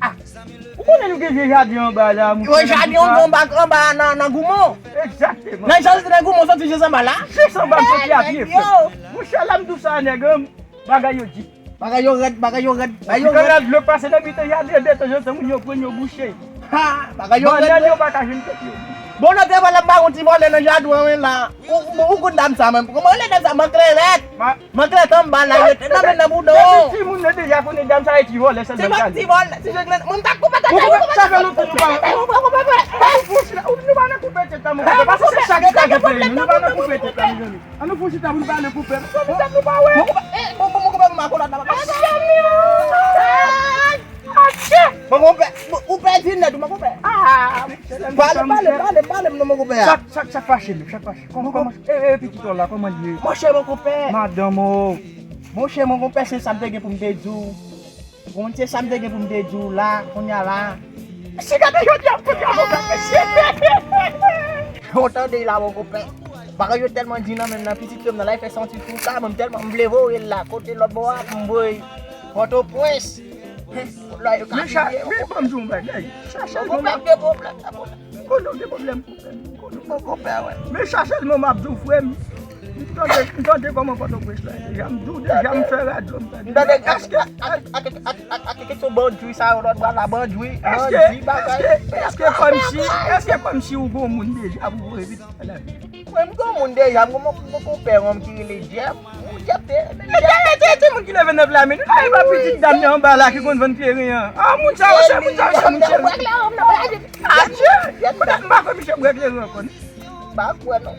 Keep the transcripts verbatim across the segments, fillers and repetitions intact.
Ah, ou konnen nou gen vye jaden anba la, mouche. Yo, jaden anba, anba nan, nan Goumon. Egzakteman. Nan jan se nan Goumon, soti jis anba la. Jis anba, m soti a pye, frè. Mouche, la m di w sa, nèg, bagay yo di. Bagay yo rèd, bagay yo rèd, bagay yo rèd. Kanal dlo k pase nan mitan jaden, detanzantan, moun yo pran yo bouche. Ha, bagay yo rèd. Bannann yo pa ka jwenn tèt yo. Bon, nan te vòlè m pa yon ti vòlè nan jaden an la. Ou, ou, ou konn dam sa menm. Kòman rele dam sa? Manklèt. Manklèt anba la, yo te nan men nan bouda w. Depi timoun nan deja konnen dam sa e ti vòlè sèlman. Ti vòlè, ti vòlè. Mwen ta koupe tèt ou. Sa fè lontan nou pa. Ou pa nan koupe tèt la, mon konpè. Paske se sa ki ka gen peyi nou. Nou pa nan koupe tèt la, mezanmi. An nou fè yon chita pou nou pale pou pèp. Mon konpè, eh, bon, bon, mon konpè, m akolad la. Mon konpè, ou pèdi nèt, mon konpè. Pale, pale, pale, pale, non, mon konpè. Sa, sa, sa fache, men, sa fache. Kòman, kòman, eh, eh, pitit la, kòman l ye? Monchè, mon konpè. Madanm, oh. Monchè, mon konpè, se sa m te gen pou m te di w. Bon, se sa m te gen pou m te di w la, kounye a la. Mesye, gade jodi a, kounye a, mon pè, mesye. Ou tande la, mon konpè. Bagay yo tèlman di nan menm nan, pitit yo m nan la, e fè santi tou sa, mwen m tèlman m vle voye l la, kote lòt bò a, pou m voye Pòtoprens. Kote lò yo ka fouye. Men ban m di w yon bagay. Chache l, mon konpè, gen pwoblèm, gen pwoblèm. Konnen w gen pwoblèm pou fè m, konnen w gen pwoblèm. Men sa sèlman m ap di w, frè m. M tande, m tande kòman Pòtoprens la ye. Deja m di w, deja m fè radyo, m tande. M tande ak, ak, ak kesyon bandjwi sa yo lòt bò la, bandjwi, bandjwi, bagay. Èske, èske kòmsi, èske kòmsi ou gon moun deja pou voye pitit la? Mwen, m gon moun deja, m gon, m gon konpè an m ki rele Jeff. Jeff te, Jeff te, te, te moun ki leve nan pla men. Nou ta e pa pitit dam nan anba la ki konn vann kleren an. Ah, moun sa yo, se moun sa yo, se moun serye. Adye! Poutèt m pa kwè misye bwè kleren ankò, non. M pa kwè, non.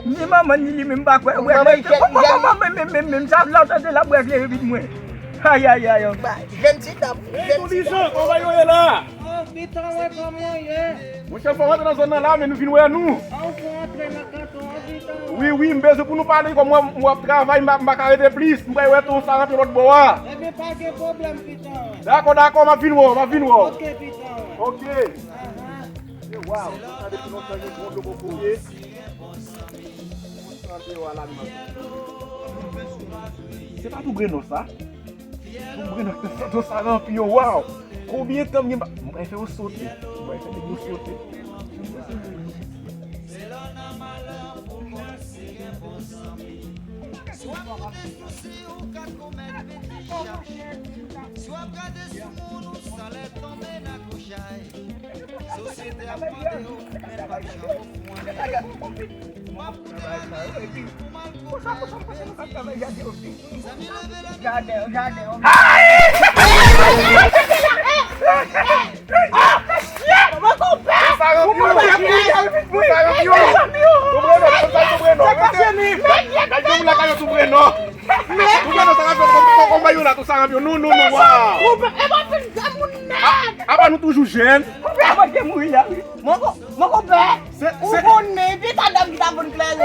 Ni manman, ni li menm pa kwè. Bwè kleren. Manman, men, men, men, men, sa, la, w tande l ap bwè kleren vit mwen. Ay, ay, ay, ay. Jèn ti dam. Hey, Konbizan, kòman yo ye la? Oh, Piton, wè kòman w ye? Monchè, fò w rantre nan zòn nan la, men nou vin wè nou. Ah, ou fò antre nan kanton an, Piton? Wi, wi, m bezwen pou nou pale, kòm w ap travay, m pa, m pa ka rete plis. M pral wè ton sa rantre lòt bò a. Ebyen, pa gen pwoblèm, Piton. Dakò, dakò, m ap vin wè w, m ap vin wè w. Ok, Piton. Ok. Ahan. E waw, sa depi lontan gen gwoup yo poko ye. Mwen tande yo a la, m ap. Se pa tou Grenò sa? Tou Grenò, sa, tou sa ranpli yo, waw. Konbyen tan m gen pa, m pral fè yo sote. M pral fè nèg yo sote. Si w ap gade sou moun, ou ka komèt vin chache. Si w ap gade sou moun, ou sanlè tonbe nan kouchay. Sosyete ap mande w, men l p ap janm ofri w anyen. W ap koute anyen pou mal konprann. Zanmi leve la. Jaden, jaden. Mon konpè! Sa ranpli yo! Sa ranpli yo! Tou Grenò, sa tou Grenò. Gade moun lakay yo tou Grenò. Tou Grenò, sa ranpli yo. Konbyen yo la, tou sa ranpli yo. Non, non, non, waw. Konpè, e pa fin granmoun nèg. Apa nou toujou jèn. Konpè, apa te mouri la, wi. Mon ko-, mon konpè. Se, ou se, konnen.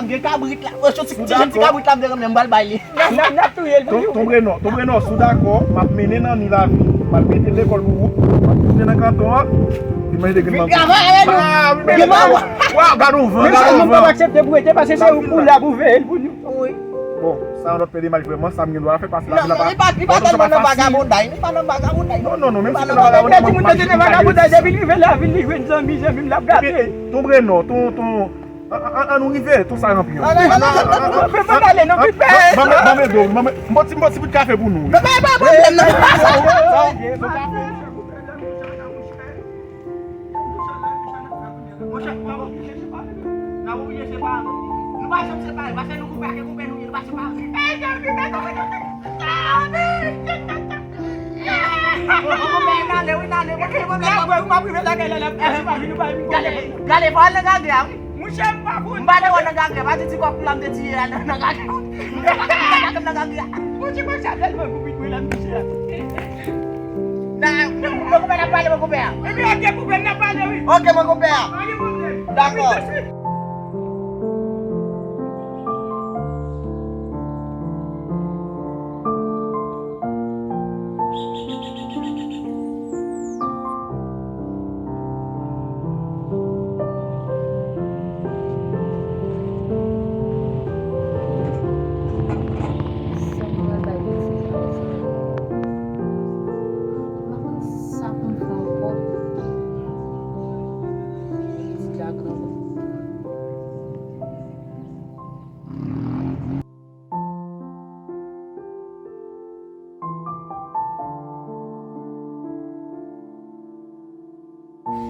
la, m gen kabrit la. Mwen, se ti, ti jenn ti kabrit la, m te renmen, m pral bay li. N ap, n ap, n ap touye l pou li, wi. Tonbre non, tonbre non, si w dakò, m ap mennen Nani lavi, m al mete l lekòl pou ou, m ap pouse nan kanton an, li manje de grenn mango. Vin travay avè nou. Ah, vin travay. Waw, gade yon van, gade yon van. Menm sa, nou p ap aksepte pou rete, paske se ou pou la pou veye l pou nou. Wi. Bon, sa yon lòt pèdemaj vrèman, sa m gen dwa fè, paske lavi n ap pase. Non, li pa, li pa tèlman nan vagabonday, li pa nan vagabonday. Non, non, non, menm si se nan vagabonday, mwen, mwen, mwen, depi l rive la, vin li jwenn zanmi, zanmi m l ap gate. Tonbre non, ton, ton, An, an, an, ann rive, tou sa ranpli an. Ann ale, ann ale, non, ki pè. Ban mwen, ban mwen dlo, ban mwen, m ba w ti, m ba w ti bout kafe pou nou. Bay, bay, bay, bay, bay. Monchè, nou pa janm separe, paske nou koupe ak koupe nou ye, nou pa separe. Gade, gade, fò al nan gagè a, wi. Monchè, m pa konn. M pa te wè nan gagè, pa di ti kòk la m te tiye a nan, nan gagè. M te pa ka nan gagè a. Monchè, mwen sa tèlman koupe mwen la, monchè. Nan, mwen konpè n ap pale, mwen konpè a. Epi oke, konpè n ap pale, wi. Oke, mwen konpè a. Pa gen pwoblèm. Dakò. Sa mwen pral bay pitit la, mezanmi. M pa konn sa pou m fè ankò. Pitit la grangou.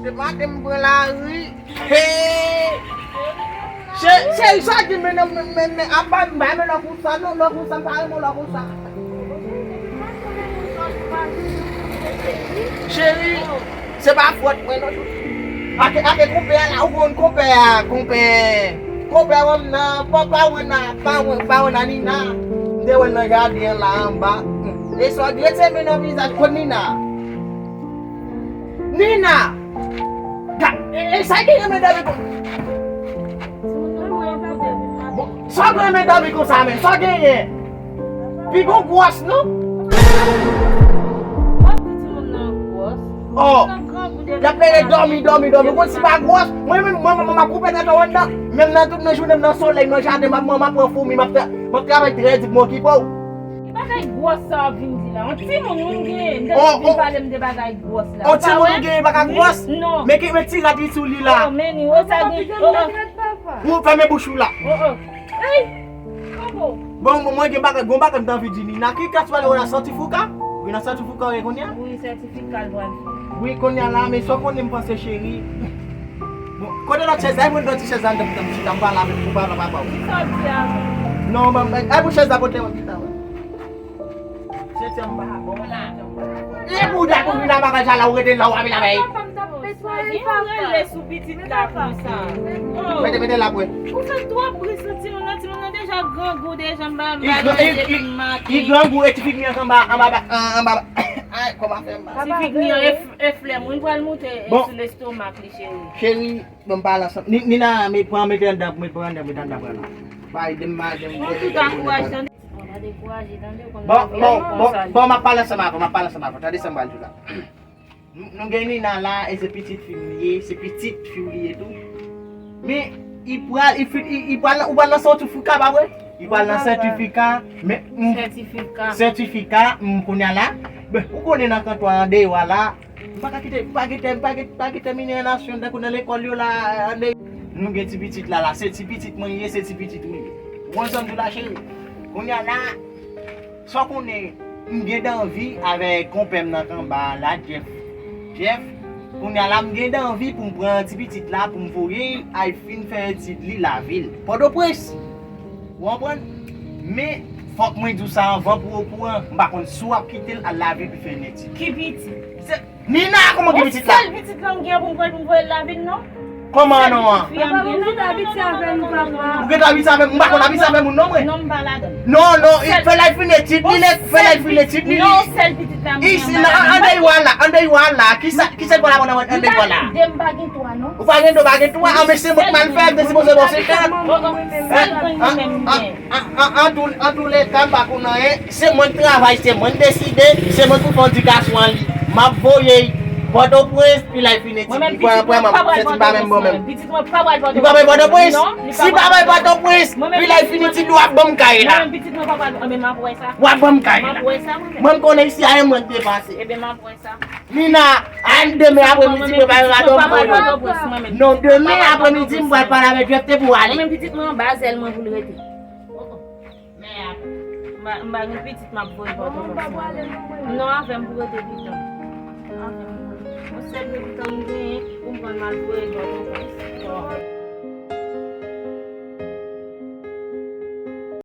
Se maten m pran lari. Hey! Che-, cheri, sa gen men nan men, men, men, apa m pa renmen lò konsa, non, lò konsa, m pa renmen lò konsa. Cheri, se pa fòt mwen, non. Ake, ake konpè a la, ou konn konpè a, konpè. Konpè wè m nan, pa, pa wè nan, pa wè, pa wè nan Nina. M te wè l nan jaden an la, anba. E sa w di, rete men nan vizaj, kot Nina? Nina! Ga-, e, e sa genyen medam li kon-, bon, sa genyen medam li konsa menm, sa genyen? Pi gon gwòs non? W ap di timoun nan gwòs? Oh! Y ap plede dòmi, dòmi, dòmi. Ou konn si pa gwòs? Mwen menm, mwen, mwen, mwen, m ap koupe tèt ou anndan. Menm nan tout nan jounen m nan solèy, nan jaden, m ap, mwen, m ap pran foumi, m ap fè, m ap travay trè di pou m okipe w. Ki bagay gwòs sa w ap vin di la? On timoun moun genyen, m te vin pale m de bagay gwòs la. On timoun ou genyen pa ka gwòs? Non. Men ki, men ti rad li sou li la. Oh, men ni, oh, sa gen, oh, oh. Ou fèmen bouch ou la. Oh, oh. Ey! Koko! Bon, bon, mwen gen bagay, gon bagay m t anvi di Nina. Ki klas pale w nan sètifika? Wi, nan sètifika w ye kounye a? Wi, sètifika l pral fè. Wi, kounye a la, men sa w konnen m panse cheri. Bon, kote lòt chèz la? E mwen pran ti chèz la, m t ap, m t ap chita, m pale avèk ou, pale papa w. Ki sa w di a? Non, ban m, e pou chèz la pote mwen chita, wi. Tete anba bon. E bouda pou vin nan bagay sa la, ou rete la, ou ap vin avè l. Mete, mete la pou. Ou fè twòp bri sou timoun nan, timoun nan deja grangou, deja m ba, m ba li de fi m make. Li grangou, e ti figi an anba, anba, anba, ay, kòman fè m ba. Ti figi an e f-, e flè mwen pral moute sou lestomak li, cheri. Cheri, bon, m pale ansanm. Ni-, Nina, met, pran, mete anndan, met, pran anndan, met anndan, pran la. Bay, dem, bay, dem. Bon, tout ankouraje, tande. Bon, bon, bon, bon, m ap pale ansanm avè w, m ap pale ansanm avè w. Tande sa m pral di w la. Nou, nou gen Nina la, e se pitit fi m li ye, se pitit fi w li ye tou. Men, li pral, li fin, li, li pral, ou pral nan sètifika, pa vre? Li pral nan sètifika, men, m, sètifika, m kounye a la. Ben, ou konnen nan kantwa an deyò a la, m pa ka kite, m pa gen tè, m pa gen, pa gen tèminasyon tankou nan lekòl yo la, an deyò. Nou gen ti pitit la, la, se ti pitit mwen li ye, se ti pitit ou li ye. Ou konn sa m di w la, cheri? Kounye a la, sa w konnen, m gen danvi avèk konpè m nan kanba la, Jeff. Jeff, kounye a la, m gen danvi pou m pran ti pitit la, pou m voye l al fin fè etid li lavil. Pòtoprens. Ou konprann? Men, fòk mwen di w sa anvan pou w okouran. M pa konn si w ap kite l al lavil pou fè yon etid. Ki pitit? Se, Nina, kòman gen pitit la? Sèl pitit la m gen pou m pran l pou m voye l lavil, non? Kòman non an? Papa, ou gentan abitye avè nou, papa. Ou gentan abitye avè m? M pa konn abitye avè moun non, mwen. Non, m pa ladan. Non, non, fè l al fin etid li, fè l al fin etid li. Non, sèl pitit la m gen. Isi, nan, an deyò a la, an deyò a la. Kisa, kisa l pral aprann an deyò a la? M pa gen de, m pa gen twa, non. Ou pa gen de, ou pa gen twa. An, men se mwen k mal fè, m te sipoze ba w senkant. Sèl grann li menm m gen. An, an, an, an tou, an tou le ka, m pa konn anyen. Se mwen k travay, se mwen k deside, se mwen k pou fè edikasyon an li. M ap voye l Pòtoprens, pi la l fin etid li. Pran, pran, m ap santi m pa menm bon menm. Li pa bay Pòtoprens. Si pa bay Pòtoprens, pi la l fin etid li, w ap ban m kay la. W ap ban m kay la. Mwen, m konnen isi a, e mwen k depase. Nina, al demen apremidi, prepare rato m pou yo. Non, demen apremidi, m pral pale avèk Jeff te pou ale. Mwen menm pitit mwen anba zèl mwen pou l rete. Men, m pa, m pa gen pitit m ap voye Pòtoprens. Non, avè m pou rete pitit. Avè m pou rete. Yon sèl pitit m genyen, pou m pran l m al voye Pòtoprens.